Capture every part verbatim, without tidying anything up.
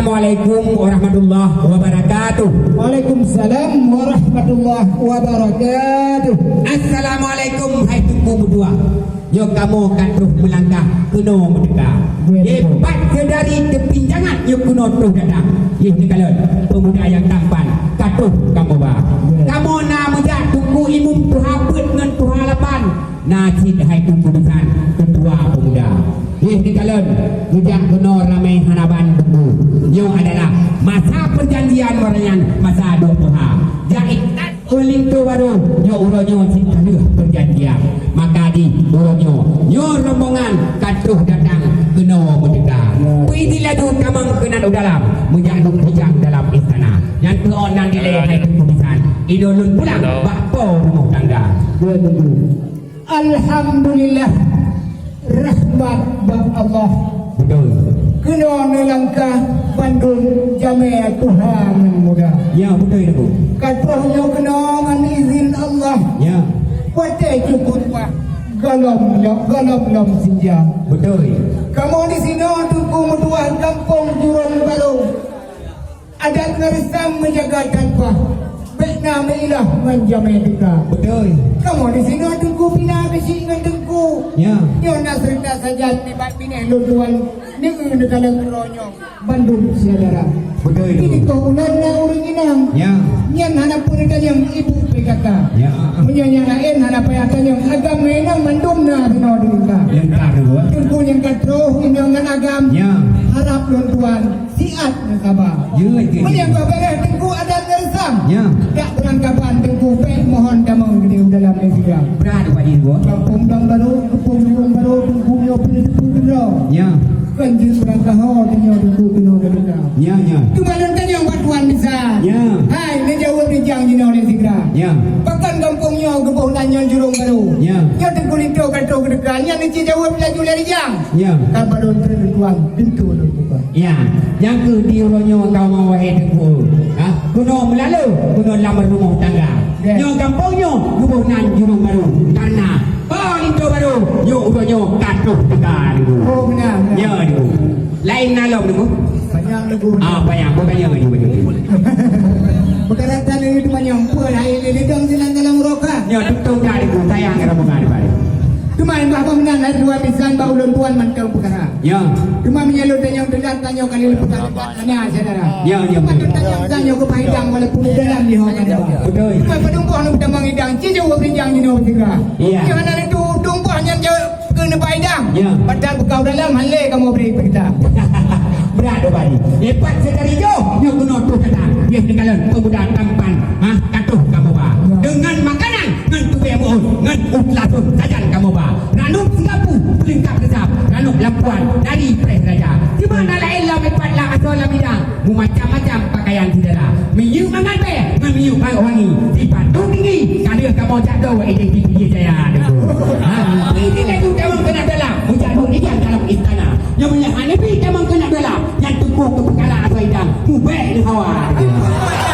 Assalamualaikum warahmatullahi wabarakatuh. Waalaikumsalam warahmatullahi wabarakatuh. Assalamualaikum, hai Teungku meutuah. Nyoe kamoe ka troh meulangkah keunoe meuteuka. Ya, betul. Pat seudari teupinjangat nyoe keunoe troh datang. Yeh, neukalon peumuda nyang tampan ka troh kamoe ba. Ya. Kamoe na meujak Teungku Imum tuha peuet ngon tuha lapan. Na cit hai Teungku bisan keutua peumuda. Yeh, neukalon meujak keunoe ramé hana ban Teungku. Nyoe adalah masa peujanjian, masa nyan masa dua tuha. Jak ikat Linto Barô, nyoe uroe nyoe cit ka lheueh peujanjian. Maka di uroe nyoe, nyoe rombongan ka troh datang keunoe meuteuka. Peuidin laju tamong keunan u dalam, meujak duek bujang dalam istana. Nyan keuh ôn nan dilée hai Teungku bisan. Idong lôn pulang bak po rumoh tangga. Alhamdulillah, rahmat bak Allah. Betul. Keunoe neulangkah bandum jamé tuha ngon muda. Ya, betul itu. Ka troh nyoe keunoe ngon izin Allah. Ya. Watée cukôp bah, gohlom lom, gohlom lom sinja. Betul. Kamoe di sinoe Teungku meutuah gampông Jurông Barô. Adat ngon reusam meujaga tanpa, bék na meuilah ngon jamé teuka. Beutôi. Kamoe di sinoe Teungku pih na keuchik ngon Teungku. Ya. Nyoe na seureuta sajan nibak binéh lôn tuan, neu-eu neukalon keudroe nyoe bandum syedara. Beutôi. Di nikoh ulôn na ureueng inong. Ya. Nyan hana peue neutanyong ibu P K K. Ya. Meunyoe nyang laén hana payah tanyong, agam ngon inong mandum na sinoe di Teungku. Teungku nyang ka troh inong ngon agam. Ya. Harab lôn tuan. Siat meusaba. Ya, ya, ya. Meunyoe ka beureh Teungku adat ngon reusam. Ya. Dak beurangkaban Teungku bék mohon tamong keudéh u dalam nanggroe. Brat, Pak Haji, Teungku. Gampông Dong Barô, Gampông Dong Barô, Teungku nyoe peuneuk teupeue keudroe. Ya. Kon jeuet beurangkaho tanyoe Teungku keunoe geuteuka. Ya, ya. Teuma lôn tanyong bak tuan bisan. Ya. Hai, neujaweueb rijang jinoe lé sigra. Ya. Pakon gampông nyoe geuboh nan nyan Jurông Barô. Ya. Nyoe Teungku linto ka troh geuteuka, nyan neujaweueb laju lé rijang. Ya. Ka barô treuk lôn tuan, pintoe lôn buka. Ya, nyang keuh di uroe nyoe kamoe wahé Teungku. Ha, keunoe meulalu, keunoe lam rumoh tangga. Ya. Nyoe gampông nyoe geuboh nan Jurông Barô. Karena, oh, linto barô, nyoe uroe nyoe ka troh teuka, Teungku. Oh, beuna, beuna. Ya, Teungku. Laén na lom, Teungku. Panyang, Teungku. Ah, panyang. Bukan yang baju, baju. Bukan rata ni, itu panyang. Pun, hai, ni, dia dong sinan dalam roka. Nyoe tutong dah, Teungku. Sayang, rombongan, Teungku. Teuma bah peumeunan hai dua bisan bak ulôn tuan mantong peukara. Ya. Teuma meunyoe lôn tanyong teulat tanyoe kali leupah hana syedara. Ya, ya, betul. Patut tanyong tanyoe keu paidang walaupun dalam di ho ka dong. Betul. Teuma padum boh lôn tamong idang, ci jaweueb rijang jinoe sigra. Ya. Nyoe hana laju dum boh nyan jaweueb keu neupaidang. Ya. Padahai beukau dalam hana lé kamoe bri peurintah. Brat dua bari. Lepas sedari jauh, nyoe keunoe troh datang. Nyoe neukalon peumuda tampan. Ha, ka troh kamoe ba. Ya. Dengan makanan ngon tubée meu'ôn, ngon ueh lasôn sajan kamoe ba. Ranup sigapu, peulengkap reusam, ranup lampuan dari preh raja. Di mana laén lam ipat lam asoe lam idang, meumacam-macam pakaian syedara. Minyeuk mangat bée, ngon minyeuk mangat wangi, sipatu tinggi, ka lheueh kamoe jak do idéh di Pidie Jaya, Teungku. Ha, idéh laju tamong keunan dalam, meujak duek rijang dalam istana. Nyoe meunyoe hana pih tamong keunan dalam, nyan Teungku keupeukala asoe idang, mubéh lé hawa.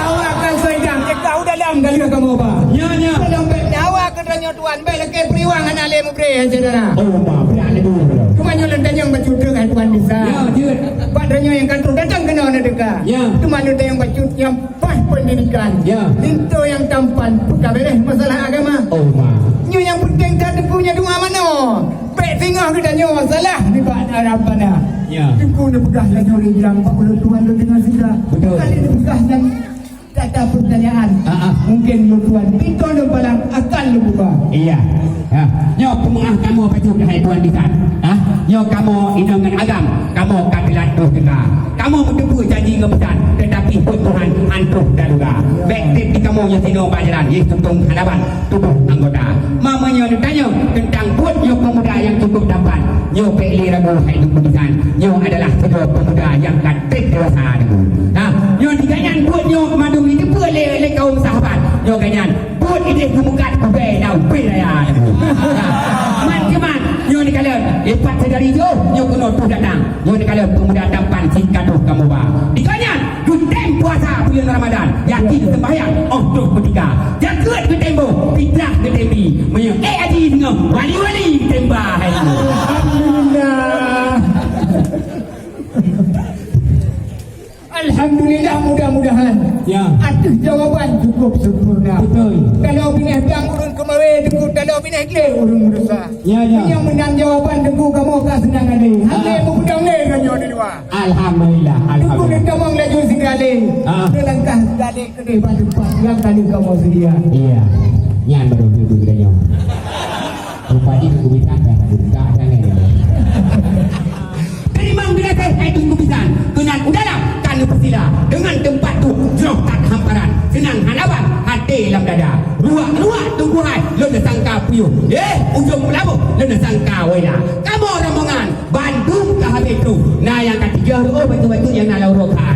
Hawa ka asoe idang, teuka u dalam ka lheueh kamoe ba. Nyoe, nyoe. Dalam bék hawa keu tanyoe tuan, bék lakée peuriwang hana lé mubrée, syedara. Oh, ma, brat lé bu. Teuma nyoe lôn tanyong bacut teuk hai tuan bisan. Ya, jeuet. Bak tanyoe nyang ka troh datang keunoe neuteuka. Ya. Teuma lôn tanyong bacut nyang paih peundidikan. Ya. Linto nyang tampan, peue ka beureh masalah agama. Oh, ma. Nyoe nyang peunteng that Teungku nyan doa manoe. Bék singoh geutanyoe salah nibak Rabbana. Ya. Teungku neupeugah laju rijang bak ulôn tuan lôn deungoe sigra. Betul. Kali neupeugah nyan tata peurtanyaan. Ah, ah. Mungken lôn tuan pintoe lôn palang akan lôn buka. Iya. Ha. Nyoe peumeu'ah kamoe bacut hai tuan bisan. Ha. Nyoe kamoe inong ngon agam, kamoe ka teulat troh teuka. Kamoe meuteupeue janji ngon peusan, teutapi buet Tuhan han troh teuduga. Bék treb di kamoe nyoe sinoe bak jalan, yeh tutong hadapan tuboh anggota. Ma meunyoe neutanyong teuntang buet nyoe peumuda nyang cukup tampan, nyoe bék lé ragu hai Teungku bisan. Nyoe adalah sidroe peumuda nyang ka treb dewasa, Teungku. Nah, nyoe di gobnyan buet nyoe mandum jiteupeue lé, lé kaum sahabat. Nyoe gobnyan buet idéh geumeukat ubé na ubé raya, Teungku. Nah, man keuman nyoe dikalon, ipat sedari jauh nyoe keunoe troh datang. Nyoe dikalon peumuda tampan singkat troh kamoe ba. Di gobnyan Geutem puasa buleuen Ramadan, yakin seumbahyang óh troh kutika. Jakeuet geutem boh, fitrah geutem bi. Meunyoe ék haji singoh, wali-wali geutem ba hai. Alhamdulillah. Alhamdulillah, mudah-mudahan. Ya. Ateueh jawaban cukup sempurna. Betul. Taloe binéh blang ureuëng keumawé, teungku, taloe binéh glé ureuëng meudesya. Ya, ya. Meunyoe meunan jawaban, teungku, kamoe ka seunang adé. Ah. Hana meupeudong lé ngon nyoe di luwa. Alhamdulillah, teungku, alhamdulillah. Neutamong laju sigalé. Ah. Neulangkah sigalé keudeh bak teumpat nyang ka lheueh kamoe seudia. Iya. Nyan baru teungku geutanyoe. Rupa jih Teungku Bisan dah, dah, dah, dah, dah. Teurimong geunaséh hai Teungku Bisan, keunan u dalam ka neupeusila, deungon teumpat tu jroh that hamparan, seunang hana ban até lam dada. Ruwak-ruwak Teungku hai lôn neusangka puyôh, eh, ujông meulaboh lôn neusangka woyla. Kamoe rombongan bandum ka habéh troh, na nyang ka tijoh reuôh bacut-bacut nyang na lam uroe kha.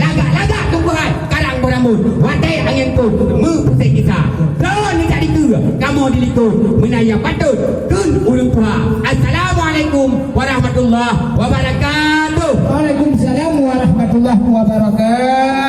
Lagak-lagak Teungku hai karang beurambôt, watèe angén phôn meupuseng gisa. Droeneuh jak dikeue, kamoe dilikôt, meunan nyang patot kheun ureuëng tuha. Assalamualaikum warahmatullahi wabarakatuh. Waalaikumsalam warahmatullahi wabarakatuh.